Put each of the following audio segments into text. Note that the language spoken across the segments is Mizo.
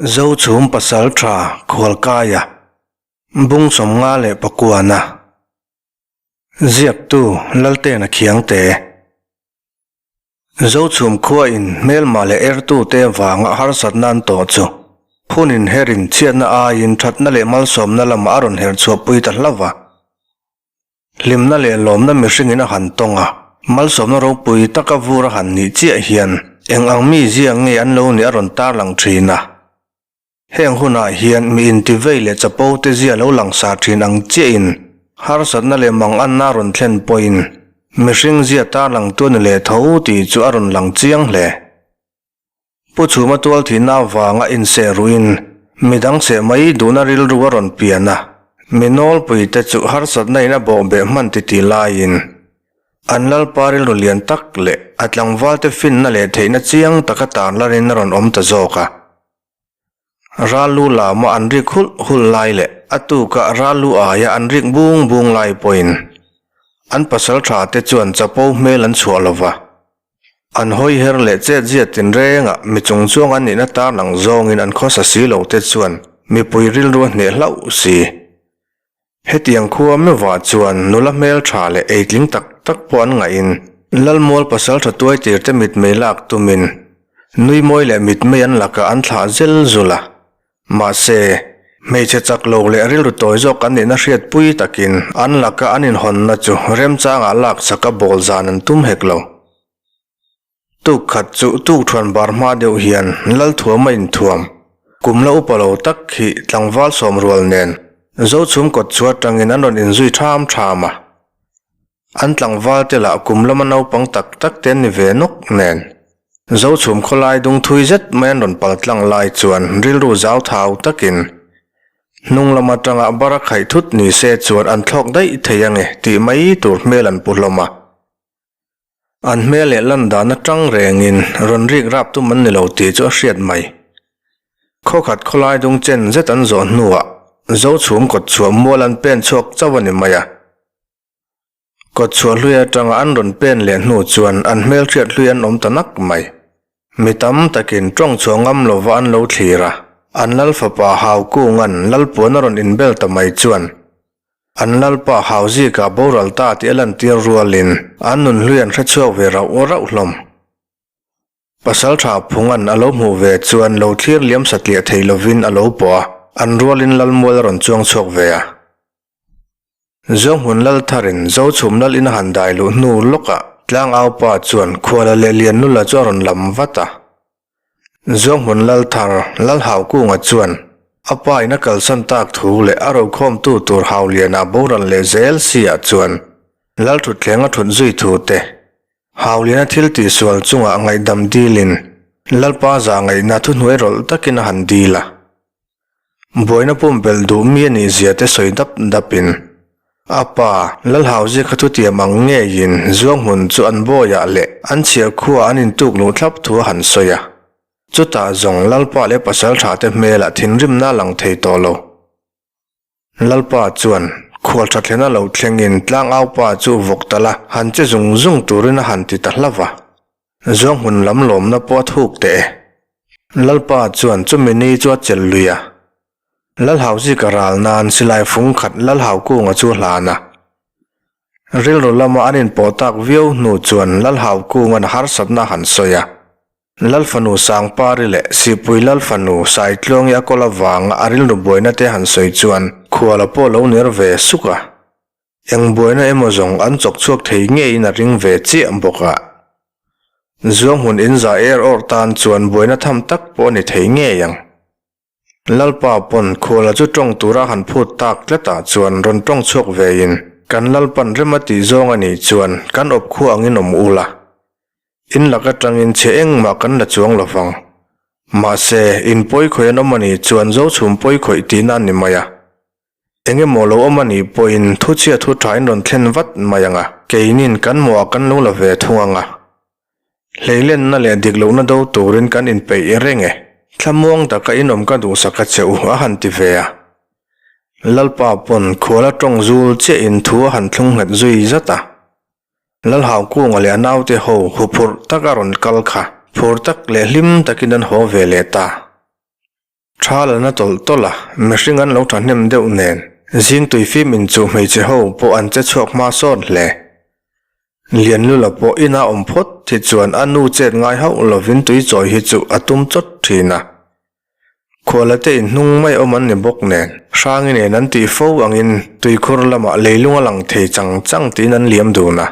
Zochhum Pasaltha Khualkaia Bung 59na Ziaktu Laltena Khiangte Zochhum khuain hmelma leh ertute vanga harsatna an tawh chu hunin herin chhiatna aiin thatna leh malsawmna lamah a rawn her chhuahpui ta hlauh va. Hlimna leh lawmna mihringin a han tawng a, malsawmna ropui taka vur a han nih chiah hian eng ang mi zia nge an lo nih a rawn tarlang thin a. Heng hunah hian mi intivei leh chapo te zia lo langsar thin ang chiahin harsatna leh manganna a rawn thlen pawhin mihring zia tarlangtu a ni leh tho tih chu a rawn lang chiang hle. Pu Chhuma tual thihna avanga inseh ruin midang seh mai duhna rilru a rawn pian a, mi nawlpuite chu harsatna in a bawhbeh hman ti ti laiin an Lalpa rilru lian tak leh a tlangvalte finna leh theihna chiang taka tarlarin a rawn awm ta zawk a. Rallu lama an rik hulh hulh lai leh a tuka rallu aia an rik bung bung lai pawhin an pasaltha te chuan chapo hmel an chhuah lova. An hawi her leh chet zia tinrengah mi chung chuang an nihna tarlang zawngin an khawsa si lo te chuan mipui rilru a hneh hlauh si. Hetiang khua mevah chuan nula hmeltha leh eitling tak tak pawh an ngaihin Lalmual pasaltha tuaitir te mitmei lak tumin Nuimawi leh mitmei an lakah an thlah zel zul a. Mahse, hmeichhe chak lo leh rilru tawi zawk an nihna hriatpui takin an laka an inhawnna chu remchangah lakchaka bawl zan an tum hek lo. Tuk khat chu tuk thuan bar hma deuh hian Lalthuama inthuam, kum la upa lo tak hi tlangval sawm rual nen Zochhum kawt chu atangin an rawn inzui ṭham ṭham a. An tlangval te lah kum lama naupang tak tak te an ni ve nawk nen. Zochhum khawlai dung thui zet mai an rawn pal tlang lai chuan rilru zau thau takin hnung lam atanga bara khaih thut ni se chuan an thlawk daih thei ange tih mai tur hmel an pu hlawm a. An hmel leh lan dan atang rengin rawn rik rap tum an ni lo tih chu a hriat mai. Khawkhat khawlai dung chen zet an zawh hnuah Zochhum kawtchhuah mual an pen chhuak chauh a ni mai a. Kawtchhuah hlui atanga an rawn pen leh hnu chuan an hmelhriat hlui an awm ta nak mai. Mi tam takin tawng chhuah ngam lova an lo thlir a, an Lalfapa Haukunga'n Lalpuan a rawn inbel ta mai chuan an Lalpa Hauzika boral ta tih a lantir rualin an nun hlui an hrechhuak ve rauh rauh hlawm. Pasalṭha Phunga'n a lo hmuh ve chuan lo thlir liam satliah thei lovin a lo pawh a, an rualin Lalmual a rawn chuang chhuak ve a. Zohmun Laltharin Zochhum Lal in a han dai luh hnu lawkah Tlangaupa chuan Khuala leh Liannula chu a rawn lam vat a. Zohmun Lalthar Lalhaukunga chuan a pa in a kalsan tak thu leh a rokhawmtu tur Hauliana boral leh zel si ah chuan Lalthutthleng a thut zui thu te, Hauliana thil tihsual chungah ngaihdam dilin Lalpa zah ngaihna thuhnuai rawlh takin a han dil a. Buaina pumpelh duh mi a nih zia te sawi dap dapin a pa Lalhauzi kha thutiam ang ngeiin Zuanghmun chu an bawiah leh an chhiarkhuaah an intuk luh thlap thu a han sawi a. Chutah zawng Lalpa leh Pasaltha te hmelah thinrimna a lang thei tawh lo. Lalpa chuan khual tha thlena lo thlengin tlangaupa chu vawk tal a han che zung zung turin a han ti ta hlauh va. Zuanghmun lam lawmna pawh a thuk teh e. Lalpa chuan chumi ni chu a chelh lui a. Lalhauzika ral nan silai fung khat Lalhaukunga chu a hlan a. Rilru lama an inpawh tak viau hnu chuan Lalhaukunga'n harsatna a han sawi a. Lalfanu Sangpari leh Sihpui Lalfanu Saitluangi a kawl avanga a rilru buaina te han sawi chuan khuala pawh lo ner ve suk a. Eng buaina emaw zawng an chawk chhuak thei ngeiin a ring ve chiah bawk a. Zuanghmun in za er awr tan chuan buaina tham tak pawh a ni thei ngei ang. Lalpa pawn khuala chu tawng tura han phut tak tlatah chuan rawn tawng chhuak vein kan Lalpan rem a tih zawng a nih chuan kan awp khua angin awm ula. In lak atangin chhe engmah kan la chuang lo vang. Mahse, in pawi khawih an awm a nih chuan Zochhum pawi khawih tihna a ni mai a. Eng emaw lo awm a nih pawhin thuchhia thu thain rawn thlen vat mai ang a, keinin kan mawhah kan lo la ve thung ang a. Hleilenna leh dik lohna do turin kan inpeih reng e. Thlamuang taka inawm ka duhsak a che u a han ti ve a. Lalpa pawn khuala tawng zul chiahin thu a han thlung nghet zui zat a. Lalhaukunga leh a naute ho huphurh taka rawn kal kha phur tak leh hlim takin an haw ve leh ta. Tha la na tawlh tawlh a, mihring an lo thahnem deuh nen, zing tui fim inchuh hmeichhe ho pawh an che chhuak hma sawt hle. Lianlula pawh ina awm phawt hi chuan a nu chet ngai hauh lovin tui chawi hi chu a tum chawt thin a. Khuala te inhnung mai awm an ni bawk nen, Hrangi nen an tih fo angin tuikhur lamah leilung a lang thei chang chang tiin an liam dun a.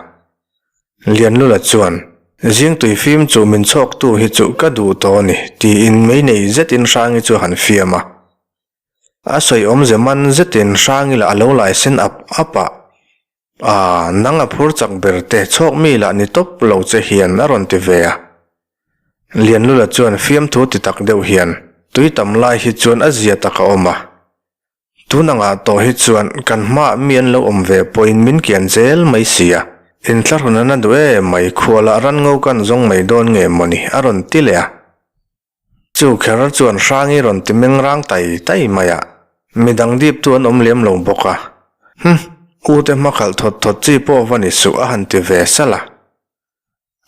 Lianlula chuan, Zing tui fim chu min chhawktu hi chu ka duh tawh a ni, tiin mei nei zetin Hrangi chu a han fiam a. A sawi awmze man zetin Hrangi lah a lo lai sen ap ap a. Aa, nang a phur chak ber te chhawk mi lah ni tawp lo che hian a rawn ti ve a. Lianlula chuan fiamthu ti tak deuh hian, Tui tam lai hi chuan a zia tak a awm a. Tun angah tawh hi chuan kan hmaah mi an lo awm ve pawhin min kian zel mai si a, inthlahrun an a duh em mai, khualah ranngo kan zawng mai dawn nge mawni a rawn ti leh a. Chu kher chuan Hrangi rawn ti meng rang tai tai mai a, midang diptu an awm lem lo bawk a. Hm, u te hmakhalh thawt thawt chi pawh va ni suh a han ti ve salh a.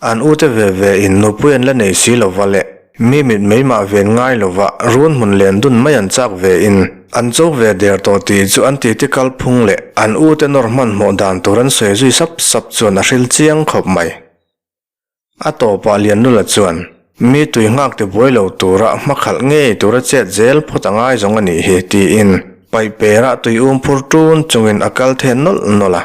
An ute ve ve in nupui an la nei si lova leh mi mit mei mah ven ngai lova run hmun len dun mai an chak ve in an cho ve der tawh tih chu an titi kal phung leh an ute nawr hmanhmawh dan tur an sawi zui sap sap chuan a hril chiang khawp mai. A tawpah Lianlula chuan mi tui nghak ti buai lo tura hmakhalh ngei tura chet zel phawt a ngai zawng a nih hi tiin paih perah tui um phur ṭun chungin a kal then nawlh nawlh a.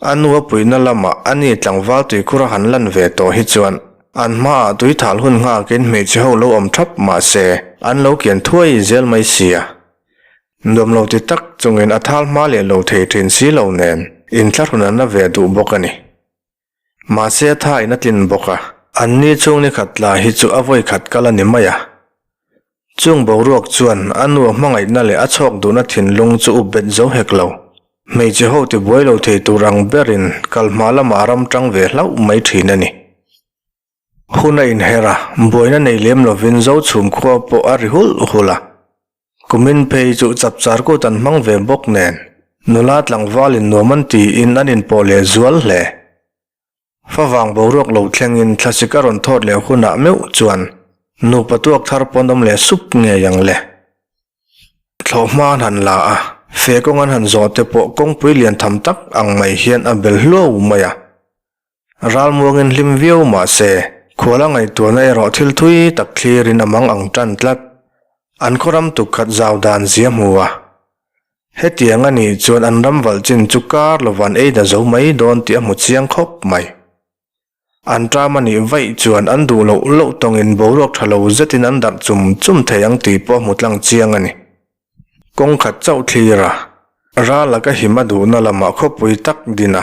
A nu a puihna lamah a ni tlangval tuikhur a han lan ve tawh hi chuan an hmaah tuithal hun nghakin hmeichhe ho lo awm thap mah se an lo kian thuai zel mai si a. Nuam lo ti tak chungin a thal hma leh lo thei thin si lo nen inthlahrun an la ve duh bawk a ni. Mahse a tha in a tlin bawk a. An ni chhung ni khat tla hi chu a vawi khat kal a ni mai a. Chung boruak chuan a nu a hmangaihna leh a chhawk duhna thinlung chu up bet zo hek lo. Hmeichhe ho ti buai lo thei tur ang berin kal hma lamah a ram tang ve hlauh mai thin a ni. Hun a inher a, buaina nei lem lovin Zochhum khua pawh a ri hulh hulh a. Kumin phei chu chapchar kut an hmang ve bawk nen, nula tlangvalin nuam an tiin an inpawh leh zual hle. Favang boruak lo thlengin thlasik a rawn thawt leh hunah meuh chuan nupa tuak thar pawn awm leh sup ngei ang le. Thlawhhma an han la a, fe kawng an han zawh te pawh kawngpui lian tham tak ang mai hian a bel hluau mai a. Ralmuangin hlim viau mah se, khuala ngaihtuahna erawh thil thui tak thlirin a mang ang tan tlat. An khaw ram tukkhat zau dan zia hmu a. Hetiang a nih chuan an ram valh chin chu kar lovan ei da zo mai dawn tih a hmu chiang khawp mai. An ṭam a nih vaih chuan an duh loh loh tawngin boruak ṭha lo zetin an darh chum chum thei ang tih pawh a hmu tlang chiang a ni. Kawng khat chauh thlir a, ral laka him a duhna lamah khawpui tak din a,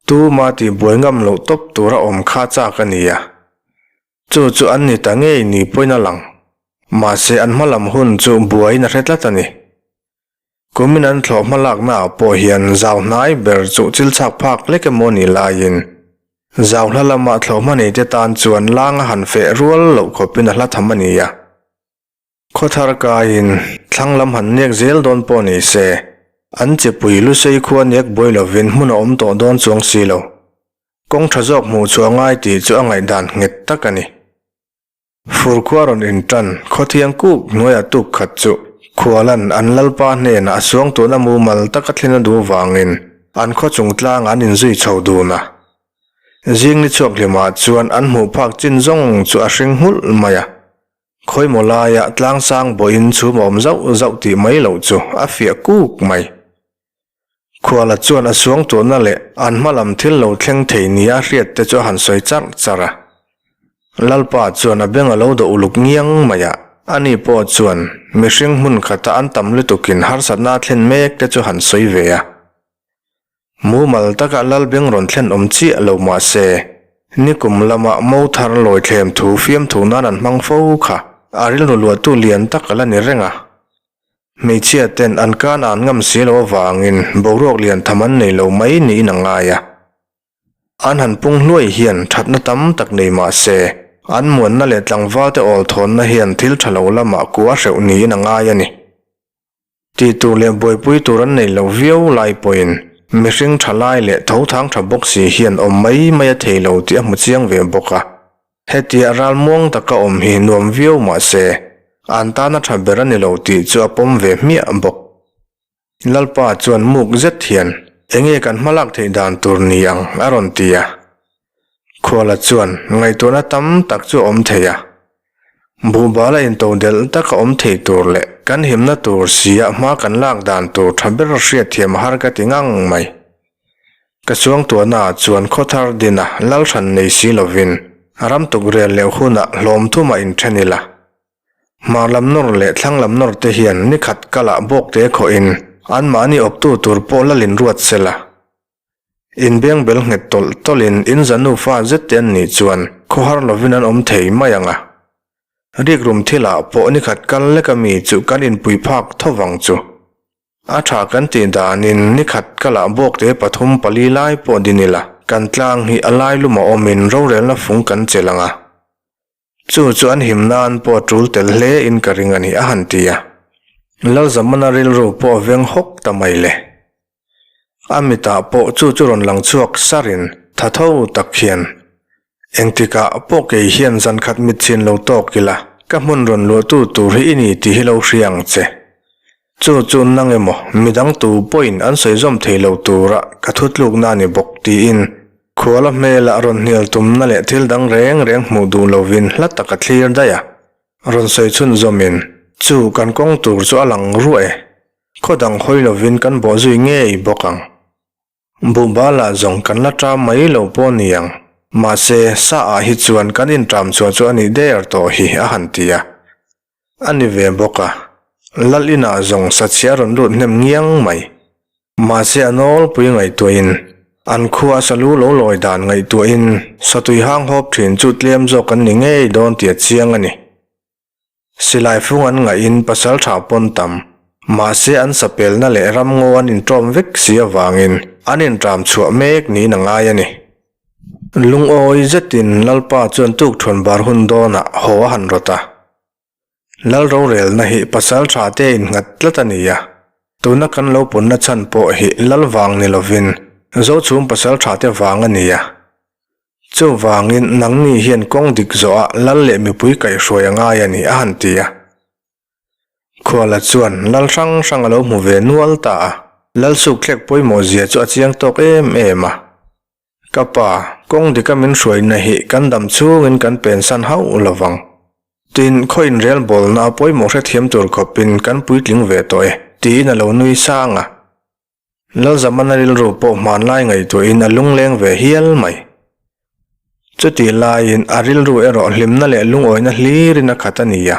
tuma tih buai ngam loh tawp tura awm kha chak a ni a. Chu chu an ni ta ngei ni pawhin a lang. Mahse an hma lam hun chu buaiin a hre tlat a ni. Kumin an thlawh hma laknaah pawh hian zau hnai ber chu chil chhak phak lek emaw ni laiin zau hla lama thlawh hma neite tan chuan lang a han feh rual loh khawpin a hla tham a ni a. Khawthar kaiin thlang lam han nek zel dawn pawh ni se, an chepui lusei khua nek buai lovin hmun a awm tawh dawn chuang si lo. Kawng tha zawk hmuh chu a ngai tih chu a ngaihdan nghet tak a ni. Fur khua rawn intan khawthiang kuk hnuaiah tuk khat chu Khualan an lalpa hnenah a suang tuna mumal taka thlen a duh vangin an khaw chung tlangah an inzui chho dun a. Zing ni chhuak hlimah chuan an hmuh phak chin zawng chu a hring nghulh mai a. Khawimaw laiah tlangsang bawhin chhum a awm zauh zauh tih mai loh chu a fiah kuk mai. Khuala chuan a suangtuahna leh an hma lam thil lo thleng thei nia hriat te chu a han sawi charh charh a. Lalpa chuan a beng a lo dawh uluk ngiang mai a, ani pawh chuan mihring hmun khata an tam lutukin harsatna a thlen mek te chu han sawi ve a. Mumal taka lal beng rawn thlen awm chiah lo mah se, nikum lama mo thar lawi thlem thu fiamthu nan an hmang fo kha a rilru luahtu lian tak a la ni reng a. Hmeichhia ten an kan an ngam si lo avangin boruak lian tham an nei lo mai niin a ngai a. An han pung hluai hian thatna tam tak nei mah se, an muanna leh tlangvalte awlthawnna hian thil tha lo lamah kua hreuh niin a ngai a ni. Tih tur leh buaipui tur an nei lo viau lai pawhin mihring tha lai leh tho thang tha bawk si hian awm mai mai a thei lo tih a hmu chiang ve bawk a. Hetia ralmuang taka awm hi nuam viau mah se, An tana tha ber a ni lo tih chu a pawm ve hmiah bawk. Lalpa chuan muk zet hian, Enge kan hmalak theih dan tur ni ang? a rawn ti a. Khuala chuan ngaihtuahna tam tak chu a awm thei a. Buhbala intodelh taka awm thei tur leh kan himna tur sia hma kan lak dan tur tha ber hriatthiam a har ka ti ngang mai. Ka chuangtuahnaah chuan khawthar dina lalhran nei si lovin ram tukrel leh hunah hlawm thumah inthen ila. Hmar lam nawr leh thlang lam nawr te hian ni khat kalah bawkte khawhin anmahni awptu tur pawh lalin ruat sela. Inbengbel nghet tawlh tawlhin in za nufa zet te an nih chuan khawhar lovin an awm thei mai ang a. Rikrum thilah pawh ni khat kal lek ami chu kan inpui phak tho vang chu. A tha kan tih danin ni khat kalah bawkte pathum pali lai pawh din ila, kan tlang hi a lai lum a awmin rorelna fung kan chelh ang a. Chu chu an him nan pawh a tul tel hle in ka ring a ni a han ti a. Lalzamana rilru pawh a veng hawk ta mai le. A mitah pawh chu chu rawn lang chhuak sarin tha tho tak hian Engtikah pawh kei hian zan khat mit chhin lo tawk ila, ka hmun rawn luahtu tur hi i ni tih hi lo hria ang che. Chu chu nang emaw midang tu pawhin an sawi zawm thei lo tura ka thutlukna a ni bawk tiin khuala hmela rawn hnial tumna leh thil dang reng reng hmuh duh lovin hla tak a thlir daih a. Rawn sawi chhunzawmin, Chu kan kawng tur chu a lang ruah e. Khaw dang hawi lovin kan bawh zui ngei bawk ang. Buhbal ah zawng kan la ṭam mai lo pawh ni ang. Mahse, sa ah hi chuan kan inṭam chhuah chu a nih der tawh hi a han ti a. A ni ve bawk a. Lal inah zawng sachhia a rawn lut hnem ngiang mai. Mahse a nawlpui ngaihtuahin, an khua salu lo lawi dan ngaihtuahin satui hang hawp ṭhin chu tlem zawk an ni ngei dawn tih a chiang a ni. Silai fung an ngaihin pasal tha pawn tam, mahse an sapelna leh ramngaw an inṭawm vek si avangin an inṭam chhuah mek niin a ngai a ni. Lungawi zetin Lalpa chuan tukṭhuan bar hun dawnah haw a han rawt a. Lal rorelna hi pasal tha te innghat tlat a ni a, tuna kan lo punna chhan pawh hi Lal vang ni lovin Zochhum pasal tha te vang a ni a. Chuvangin nangni hian kawng dik zawhah lal leh mipui kaihhruai a ngai a ni a han ti a. Khuala chuan lal hrang hrang a lo hmu ve nual ta a, lal sukthlek pawimawh zia chu a chiang tawk em em a. Ka pa, kawng dika min hruaina hi kan dam chhungin kan pensan hauh lo vang. Tin, khaw inrelbawlna a pawimawh hrethiam tur khawpin kan puitling ve tawh e, tiin a lo nui sang a. Lalzamana rilru pawh hmanlai ngaihtuahin a lungleng ve hial mai. Chutih laiin a rilru erawh hlimna leh lungawina hlirin a khat a ni a.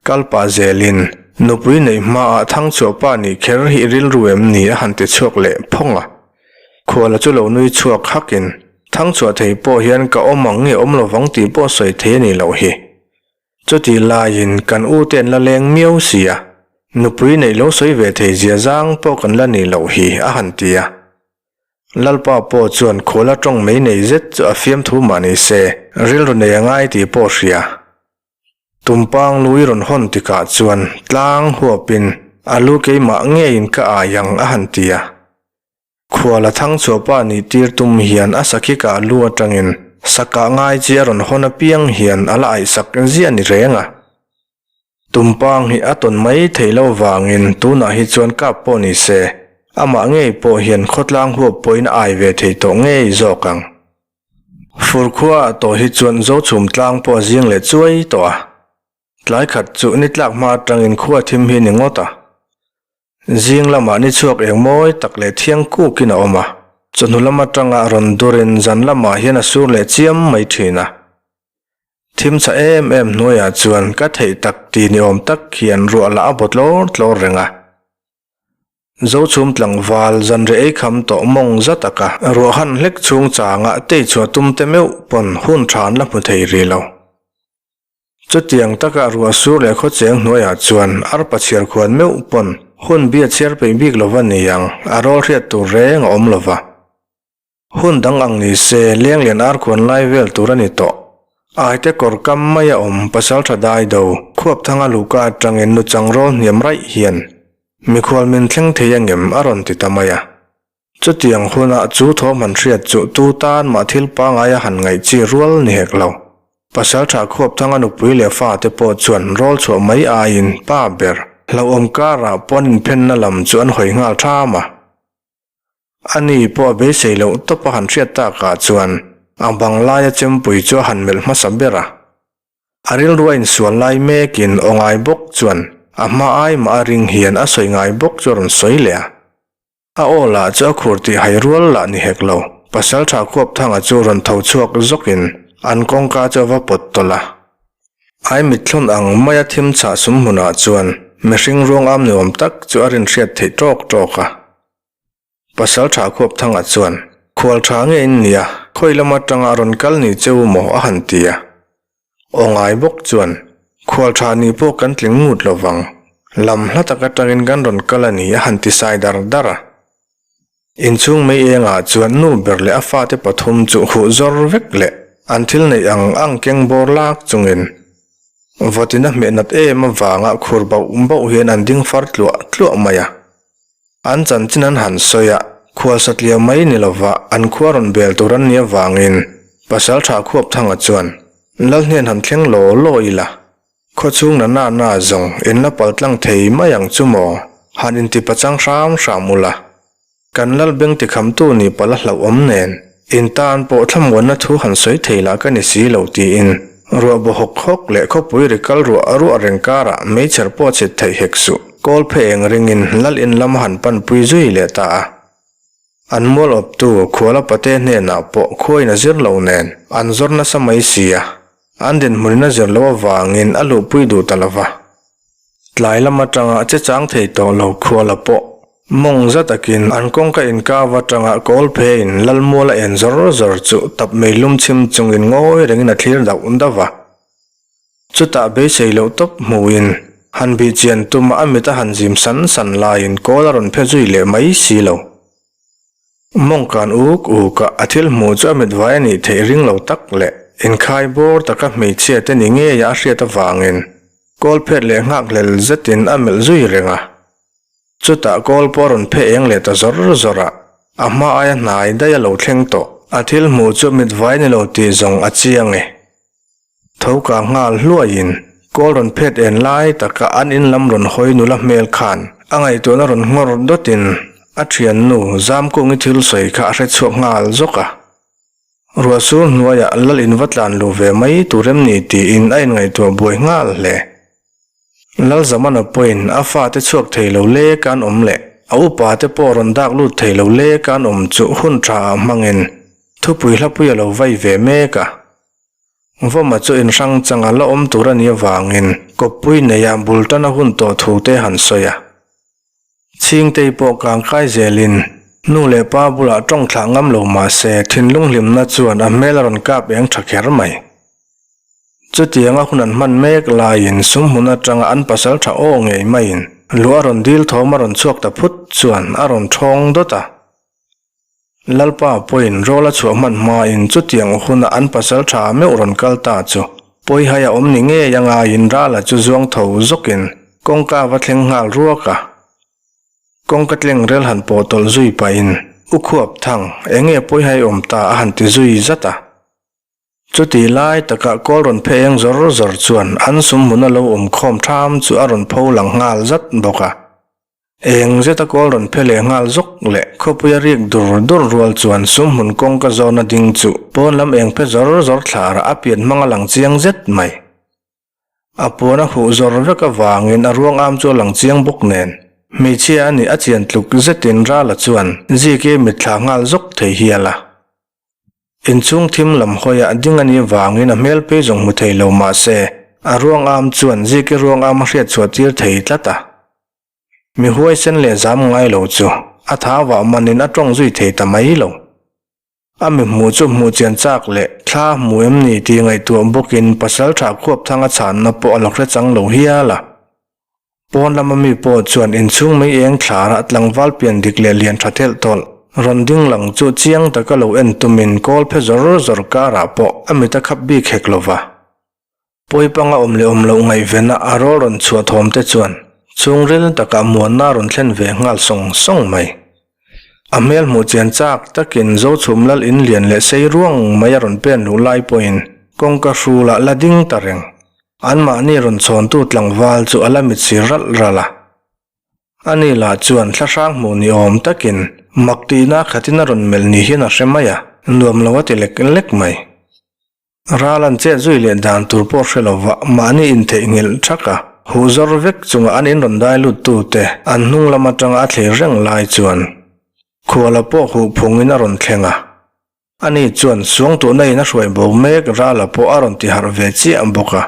Kal pah zelin, nupui neih hmaah thangchhuah pa nih kher hi rilru em ni a han ti chhuak leh phawng a. Khuala chu lo nui chhuak hakin, thangchhuah thei pawh hian ka awm ang nge awm lovang tih pawh sawi thei a nih loh hi. Chutih laiin kan u te an la leng miau si a, nupui neih lo sawi ve thei zia zang pawh kan la nih loh hi a han ti a. Lalpa pawh chuan khuala tawng mei nei zet chu a fiamthu mah ni se, rilru nei a ngai tih pawh hria. Tumpang lui rawn hawn tikah chuan tlang huapin a lu keimah ngeiin ka ai ang a han ti a. Khuala thangchhuahpa nih tir tum hian a sakhi kah lu atangin sakah ngai chi a rawn hawn apiang hian a la aihsak ziah ni reng a. Tumpang hi a tawn mai theih loh vangin tunah hi chuan kap pawh ni se, amah ngei pawh hian khawtlang huap pawhin a ai ve thei tawh ngei zawk ang. Fur khua ah tawh hi chuan Zochhum tlang pawh a zing leh chuai tawh a. Tlai khat chu ni tlak hma atangin khua thim hi ni ngawt a. Zing lamah ni chhuak eng mawi tak leh thiang kukin a awm a, chawhnu lam atanga rawn durin zan lamah hian a sur leh chiam mai thin a. Thim chha em em hnuaiah chuan ka theih tak ti ni awm tak hian ruah lah a baw tlawr tlawr reng a. Zochhum tlangval zanre ei kham tawh mawng za taka ruah han hlek chhung changa tei chhuah tum te meuh pawn hun tha an la hmu thei rih lo. Chutiang taka ruah sur leh khawcheng hnuaiah chuan arpa chhiar khuan meuh pawn hun bia chhiar peih bik lova ni ang, a rawl hriat tur reng a awm lova. Hun dang ang ni se lenglian ar khuan lai vel tur a ni tawh. Aite kawr kam mai a awm pasaltha dai do khuapthanga luhka atangin nuchang rawl hniam raih hian mikhual min thleng thei angem a rawn ti ta mai a. Chutiang hunah chu thawm han hriat chu tu tan mah thil pangai a han ngaih chi rual ni hek lo. Pasalṭha Khuapthanga nupui leh fate pawh chuan rawl chhuah mai aiin pa ber hlauhawm karah pawn inphenna lam chu an hawi nghal ṭham a. Ani pawh a beisei loh tawp a han hriat takah chuan a bang laia chempui chu a han melh hmasa ber a. A rilru a insual lai mekin aw ngai bawk chuan a hma ai mah a ring hian a sawi ngai bawk chu a rawn sawi leh a. A aw lah chu a khur tih hai rual lah ni hek lo. Pasalṭha Khuapthanga chu rawn tho chhuak zawkin an kawngka chu a va pawt tawlh a. Ai mitthlawn ang maia thim chhah sum hmunah chuan mihring ruang am ni awm tak chu a rinhriat theih ṭawk ṭawk a. Pasalṭha Khuapthanga chuan, Khual ṭha nge in nia, khawi lam aṭanga rawn kal ni che u maw? a han ti a. Aw ngai bawk chuan, Khual ṭha nih pawh kan tling ngut lo vang, lam hla tak aṭangin kan rawn kal a ni a han ti sai dar dar a. Inchhung mei engah chuan nu ber leh a fate pathum chu huh zawr vek leh an thil neih ang ang keng bawr lak chungin vawtin a hmeh nat em avanga khur bauh bauh hian an ding far tluah tluah mai a. An chanchin an han sawi a, khual satliah mai ni lova an khua rawn bel tur an nih avangin Pasalṭha Khuapthanga chuan, Lal hnen han thleng law law ila, khawchhung na na na zawng in la pal tlang thei mai ang chu maw, han inti pachang hram hram ula. Kan lal beng tikhamtu nih pala hlauhawm nen, in tan pawh thlamuanna thu han sawi thei lah ka ni si lo tiin ruah baw hawk hawk leh khawpui ri kal ruah ruah reng karah meichher pawh chhit theih hek suh. Kawl phe eng ringin lal in lam a han panpui zui leh ta a. An mual awptu Khuala pate hnenah pawh khuain a zir lo nen an zawr nasa mai si a, an dinhmunin a zir loh avangin a luhpui duh ta lo va. Tlai lam atanga che chang thei tawh lo Khuala pawh mawng za takin an kawngka inkav atanga kawl pheiin Lalmual a en zawr zawr chu tap mei lum chhim chungin ngawi rengin a thlir dauh dauh va. Chutah beisei loh tawp hmuhin han bih chian tuma a mit a han zim san san laiin kawl a rawn phe zui leh mai si lo. Mawngkan uk uk a a thil hmuh chu a mit vai a nih theih ring lo tak leh inkhai bawr taka hmeichhia te ni ngeia a hriat avangin kawl phet leh nghakhlel zetin a melh zui reng a. Chutah kawl pawh a rawn phe eng leh ta zawr zawr a, a hma aia hnai daih a lo thleng tawh. A thil hmuh chu mit vai ni lo tih zawng a chiang e. Tho ka nghal hluaiin kawl rawn phet en lai taka an in lam rawn hawi nula hmel khan a ngaihtuahna rawn nghawr dawtin a thiannu Zamkungi thil sawi kha a hre chhuak nghal zawk a. Ruahsur hnuaiah lal in va tlan luh ve mai tur em ni tiin a inngaihtuah buai nghal hle. Lal Zamana pawhin a fate chhuak thei lo lek an awm leh a upa te pawh rawn dak lut thei lo lek an awm chu hun tha ah hmangin thupui hlapui a lo vai ve mek a. Vawma chu inhrang changa la awm tur a nih avangin kawppui neia bul tan a hun tawh thu te han sawi a. Chhingtei pawh kangkai zelin nu leh pa bulah tawng thlah ngam lo mah se thinlung hlimna chuan a hmel a rawn kap eng tha kher mai. Chutianga hun an hman mek laiin sum hmun atanga an pasal tha aw ngei maiin luah a rawn dil thawm a rawn chhuak ta phut chuan a rawn thawng dawt a. Lalpa pawhin rawl a chhuah hman hmain chutiang huna an pasal tha meuh rawn kal ta chu pawihai a awm ni ngei a ngaiin Rala chu zuang tho zawkin kawngka va thleng nghal ruak a. Kawngka tleng rel han pawh tawlh zui pahin U Khuap Thang, enge pawihai awm ta a han ti zui zat a. Chutih lai takah kawl rawn phe eng zawr zawr chuan an sum hmuna lo awm khawm tham chu a rawn pho lang nghal zat bawk a. Eng zeta kawl rawn phe leh nghal zawk leh khawpuia rik dur dur rual chuan sumhmun kawngka zawna ding chu pawn lam eng phe zawr zawr thlarah a pian hmang a lang chiang zet mai. A puan a huh zawr vek avangin a ruang am chu a lang chiang bawk nen hmeichhia a nih a chian tluk zetin Rala chuan Ziki mitthla nghal zawk thei hial a. Inchhung thim lam hawiah ding a nih vangin a hmel phei zawng hmu thei lo mah se, a ruang am chuan Ziki ruang am a hriat chhuah tir thei tlat a. Mi huaisen leh zam ngai lo chu a tha vah manin a tawng zui thei ta mai lo. A mi hmuh chu hmuh chian chak leh thla hmu em ni tih ngaihtuah bawkin pasal tha khuap thanga chhanna pawh a la hre chang lo hial a. Pawn lama mi pawh chuan inchhung mei eng thlarah tlangval pian dik leh lian tha thelh tawlh rawn ding lang chu chiang taka lo en tumin kawl phe zawr zawr karah pawh a mit a khap bik hek lo va. Pawipanga awm leh awm loh ngaihvena a rawl rawn chhuah thawm te chuan chhungril takah muanna a rawn thlen ve nghal sawng sawng mai. A hmel hmuh chian chak takin Zochhum lal in lian leh sei ruang mai a rawn pen luh lai pawhin. Kawngka hrulah la ding ta reng. Anmahni rawn chhawntu tlangval chu a la mit sir ralh ralh a. Ani lah chuan thlahrang hmuh ni awm takin mak tihna khatin a rawn melh ni hian a hre mai a, nuam lo a ti lek lek mai. Ral an chet zui leh dan tur pawh hre lova mahni intheihnghilh thak a, huh zawr vek chunga an inrawn dai luttute an hnung lam atanga a thlir reng lai chuan khuala pawh huh phungin a rawn thleng a. Ani chuan suangtuahna in a hruai bo mek Rala pawh a rawn ti harh ve chiah bawk a.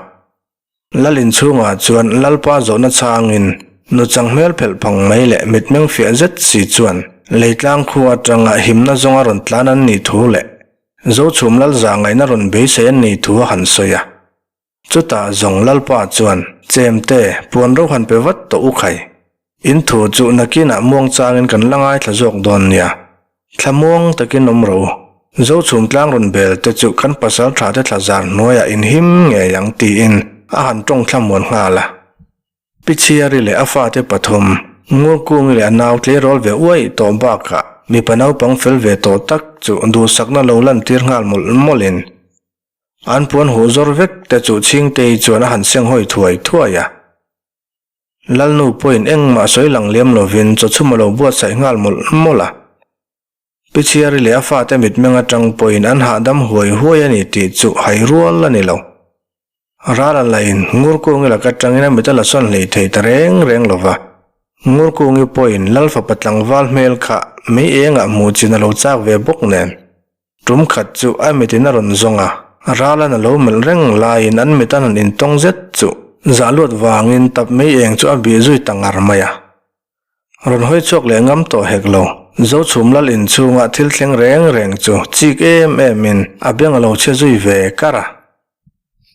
Lal inchhungah chuan Lalpa zawhna changin nuchang hmel phelh phang mai leh mitmeng fiah zet si chuan leitlang khua atanga himna zawnga rawn tlan an nih thu leh Zochhum Lal zahngaihna rawn beisei an nih thu a han sawi a. Chutah zawng Lalpa chuan, Chemte, puan ro han pe vat tawh u khai. In thu chu nakinah muang changin kan la ngaithla zawk dawn nia. Thla muang takin awm rawh u. Zochhum tlang rawn bel te chu kan pasal tha te thla zar hnuaiah in him ngei ang tiin a han tawng thla muan nghal a. Pi Chhiari leh a fate pathum, Ngurkungi leh a nau tleirawl ve uaih tawh bakah mipa naupang fel ve tawh tak chu duhsakna lo lantir nghal mawlh mawlhin an puan huh zawr vek te chu Chhingtei chuan a han senghawi thuai thuai a. Lalnu pawhin engmah sawi lang liam lovin chawchhum a lo buatsaih nghal mawlh mawlh a. Pi Chhiari leh a fate mitmeng atang pawhin an hahdam huai huai a ni tih chu hai rual a ni lo. Ral a lain Ngurkungi laka atangin a mit a la sawn hlei thei ta reng reng lo va. Ngurkungi pawhin Lal fapa tlangval hmel kha mei engah hmuh chin a lo chak ve bawk nen. Tum khat chu a mitin a rawn zawng a, Ralan a lo melh reng laiin an mit an han intawng zet chu zah luat vangin tap mei eng chu a bih zui ta ngar mai a. Rawn hawi chhuak leh ngam tawh hek lo, Zochhum lal inchhunga thil thleng reng reng chu chik em emin a beng a lo chhe zui ve kar a.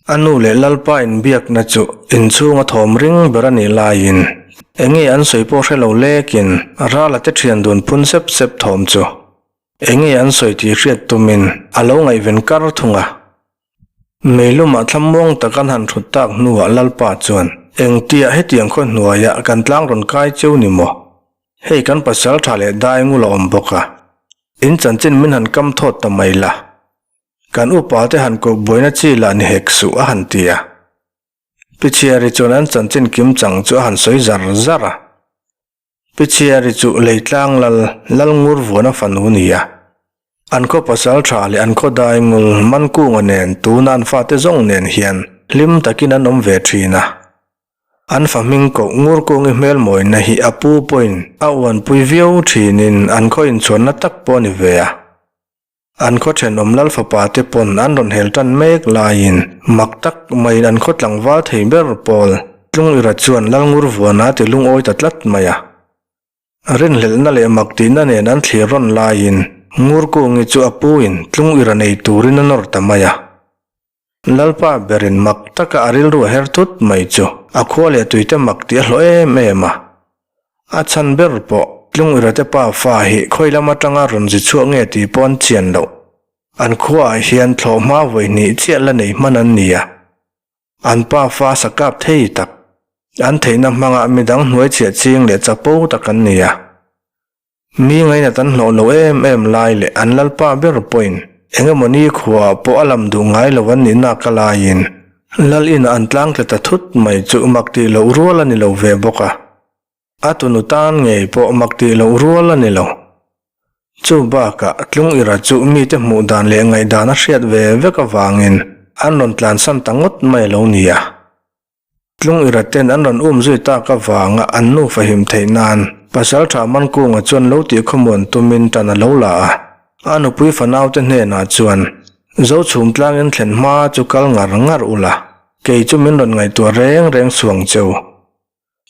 A nu leh Lalpa inbiakna chu inchhunga thawm ring ber a nih laiin enge an sawi pawh hre lo lekin Rala te thian dun phun sep sep thawm chu Enge an sawi tih hriat tumin a lo ngaihven kar thung a. Meilumah thlamuang tak an han thut tak hnuah Lalpa chuan, Engtia hetiang khaw hnuaiah kan tlang rawn kai cheu ni maw? Hei kan pasal tha leh dai ngul a awm bawk a. In chanchin min han kam thawt ta mai la. Kan upa te han koh buaina chi lah ni hek suh a han ti a. Pichhiari chuan an chanchin kim chang chu a han sawi zar zar a. Pichhiari chu Leitlang lal, Lal Ngurvuana fanu ni a. An khaw pasal tha leh an khaw dai ngul Mankunga nen tuna an fate zawng nen hian hlim takin an awm ve thin a. An fa hming koh Ngurkungi hmelmawina hi a pu pawhin a uanpui viau thinin an khaw inchhuanna tak pawh a ni ve a. An khaw thenawm lal fapa te pawn an rawn hel tan mek laiin mak tak maiin an khaw tlangval thei ber pawl Tlungira chuan Lalngur vuana ti lungawi ta tlat mai a. Rinhlelhna leh mak tihna nen an thlir rawn laiin Ngurkungi chu a puin Tlungira nei turin a nawr ta mai a. Lalpa berin mak taka a rilru a her thut mai chu a khua leh tuite mak tih a hlawh em em a. A chhan ber pawh Tlungirate pa fa hi khawi lam atanga rawn zi chhuak nge tih pawh an chian loh. An khuaah hian thlawh hma vawi hnih chiah la nei hman an ni a. An pa fa sa kap thei tak, an theihna hmanga midang hnuai chhiah ching leh chapo tak an ni a. Mi ngainat an hlawh lo em em lai leh an lalpa ber pawhin eng emaw ni khuaah pawh a lam duh ngai lo an nih nak a laiin lal inah an tlang tla ta thut mai chu mak tih loh rual a ni lo ve bawk a. A tunu tan ngei pawh mak tih loh rual a ni lo. Chu bakah Tlungira chu mite hmuh dan leh ngaihdan a hriat ve vek avangin an rawn tlansan ta ngawt mai a lo ni a. Tlungira ten an rawn um zui tak avanga an nu fahim theih nan Pasaltha Mankunga chuan lo tih khawmuan tumin tan a lo la a. A nupui fanaute hnenah chuan, Zochhum tlangin thlen hma chu kal ngar ngar ula, kei chu min rawn ngaihtuah reng reng suang cheu.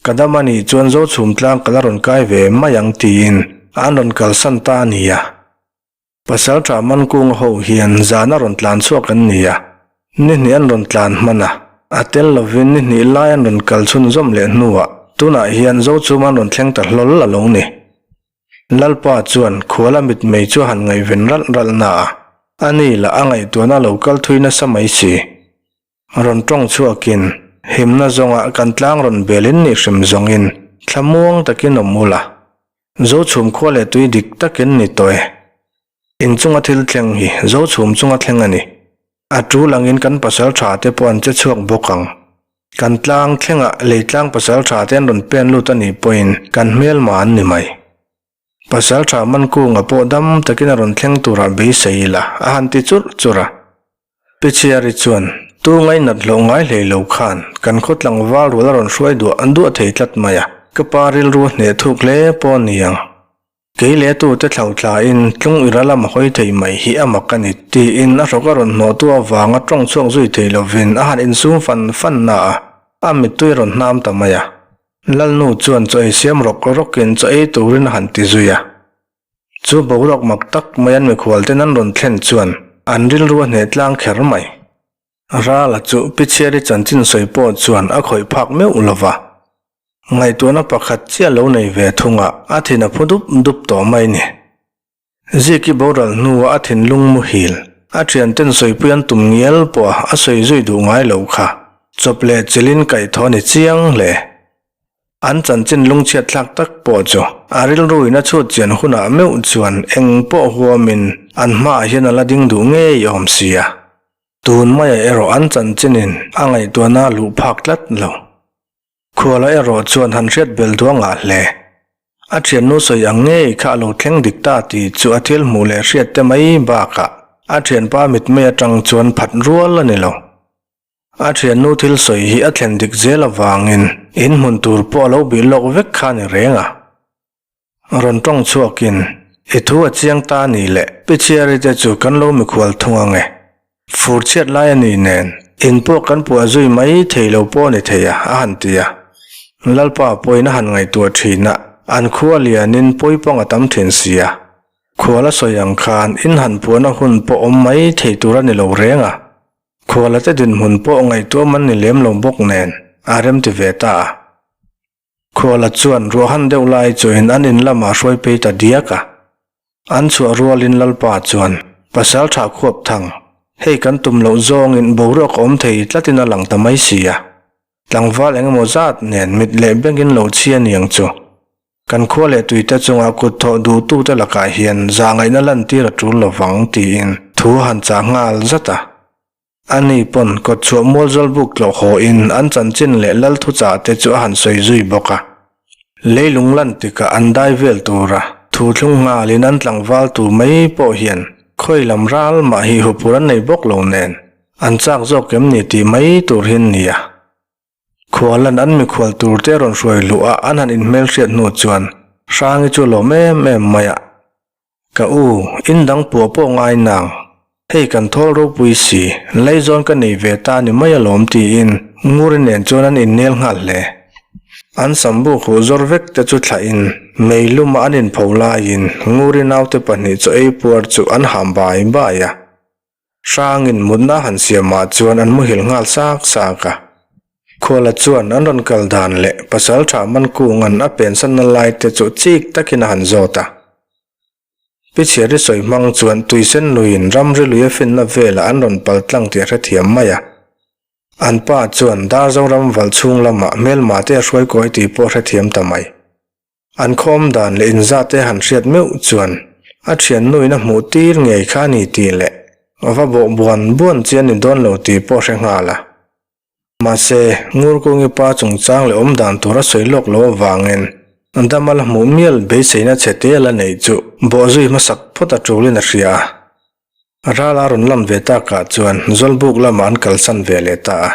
Ka dam a nih chuan Zochhum tlang ka la rawn kai ve mai ang tiin an rawn kalsan ta a ni a. Pasalṭha Mankunga ho hian zan a rawn tlan chhuak an ni a, ni hnih an rawn tlan hman a, a tel lovin ni hnih lai an rawn kal chhunzawm leh hnuah tunah hian Zochhum an rawn thleng ta hlawl a lo ni. Lalpa chuan khuala mitmei chu a han ngaihven ralh ralh na a, ani lah a ngaihtuahna a lo kal thui nasa mai si. Rawn tawng chhuakin himna zawngah kan tlang rawn belin nih hrim zawngin thlamuang takin awm ula. Zochhum khua leh tui dik takin ni tawh e. Inchunga thil thleng hi Zochhum chunga thleng a ni. A tul angin kan pasal tha te pawh an che chhuak bawk ang. Kan tlang thlengah leitlang pasal tha te an rawn pen lut a nih pawhin kan hmelma an ni mai. Pasal tha Mankunga pawh dam takin a rawn thleng turah beisei ila a han ti churh churh a. Pi Chhiari chuan, Tu ngainat hlauh ngai hlei lo khan kan khaw tlangval rual a rawn hruai duah an duah thei tlat mai a, ka pa rilru a hneh thuk hle pawh a ni ang. Kei leh tute thlo thlain tlung ira lam a hawi thei mai hi a mak a ni, tiin a hrawk a rawn hnawhtu avanga tawng chhuak zui thei lovin a han insum fan fan na a, a mittui a rawn hnam ta mai a. Lalnu chuan chaw ei siam rawk rawkin chaw ei turin a han ti zui a. Chu boruak mak tak mai an mikhual ten an rawn thlen chuan an rilru a hneh tlang kher mai. Rala chu Pichhiari chanchin sawi pawh chuan a khawih phak meuh lova. Ngaihtuahna pakhat chiah lo nei ve thung a, a thin a phu dup dup tawh mai ni. Ziki boral hnuah a thinlung muhil, a thianten sawipui an tum ngial pawh a sawi zui duh ngai lo kha. Chawp leh chilhin kaihthawh a ni chiang hle. An chanchin lungchhiat thlak tak pawh chu a rilruin a chhut chian hunah meuh chuan eng pawh huamin an hmaah hian a la ding duh ngei awm sia. Tun maiah erawh an chanchinin a ngaihtuahna a luh phak tlat lo. Khuala erawh chuan han hriat bel duang ah hle. A thiannu sawi ang ngei kha a lo thleng dik ta tih chu a thil hmuh leh hriat te mai bakah a thianpa mitmei atang chuan phat rual a ni lo. A thiannu thil sawi hi a thlen dik zel avangin in hmun tur pawh a lo bih lawk vek kha a ni reng a. Rawn tawng chhuakin, I thu a chiang ta ni le, Pi Chhiari te chu kan lo mikhual thung ang e. Fur chhiat lai a ni nen, in pawh kan puah zui mai thei lo pawh a ni thei a, a han ti a. Lalpa pawhin a han ngaihtuah thin a, an khua lianin pawipang a tam thin si a. Khual a sawi ang khan in han puahna hun pawh awm mai thei tur a ni lo reng a. Khuala te dinhmun pawh ngaihtuah man ni lem lo bawk nen, a remti ve ta a. Khuala chuan ruahhan deuh lai chuin an in lamah hruai phei ta diak a. An chhuah rualin Lalpa chuan, Pasal tha khuap thang, hei kan tum loh zawngin boruak a awm thei tlatin a lang ta mai si a. Tlangval eng emaw zat nen mit leh bengin lo chhi a niang chu. Kan khua leh tuite chunga kut thawh duhtute lakah hian zahngaihna lantir a tul lovang tiin thu a han chah nghal zat a. Ani pawn kawtchhuah mualzawl buk tlawh haw-in an chanchin leh lal thuchah te chu a han sawi zui bawk a. Leilung lan tikah an dai vel tura thu thlung nghalin an tlangval tur mai pawh hian khawi lam ral mah hi hupur an nei bawk lo nen an chak zawk em ni tih mai tur hi an ni a. Khualan an mikhual tur te rawn hruai luh a an han inhmelhriat hnu chuan Hrangi chu a lawm em em mai a. Ka u, in dang puah pawh ngai nang. Hei kan thawl ropui si, laizawn ka nei ve ta ni mai alawm tiin Nguri nen chuan an innel nghal hle. An sambu huh zawr vek te chu thlahin mei luma an inpho laiin Nguri naute pahnih chaw ei puar chu an ham bai bai a. Hrangin mutna han siamah chuan an muhil nghal sak sak a. Khuala chuan an rawn kal dan leh pasal tha Mankunga'n a pensanna lai te chu chik takin a han zawt a. Pi Chhiari sawi hmang chuan tuisen luiin ramri lui a finna velah an rawn pal tlang tih a hrethiam mai a. An pa chuan Darzoram val chhung lamah hmelma te a hruai kawi tih pawh a hrethiam ta mai. An khawm dan leh inzate han hriat meuh chuan a thiannuin a hmuh tir ngei kha a ni tih leh va bawh buan buan chi a ni dawn lo tih pawh a hre nghal a. Mahse, Ngurkungi pa chungchang leh awm dan tur a sawi lawk lo avangin dam a la hmuh mial beiseina chhe te a la neih chu bawhzui hmasak phawt a tulin a hria a. Ral a rawn lam ve takah chuan Zawlbuk lamah an kalsan ve leh ta a.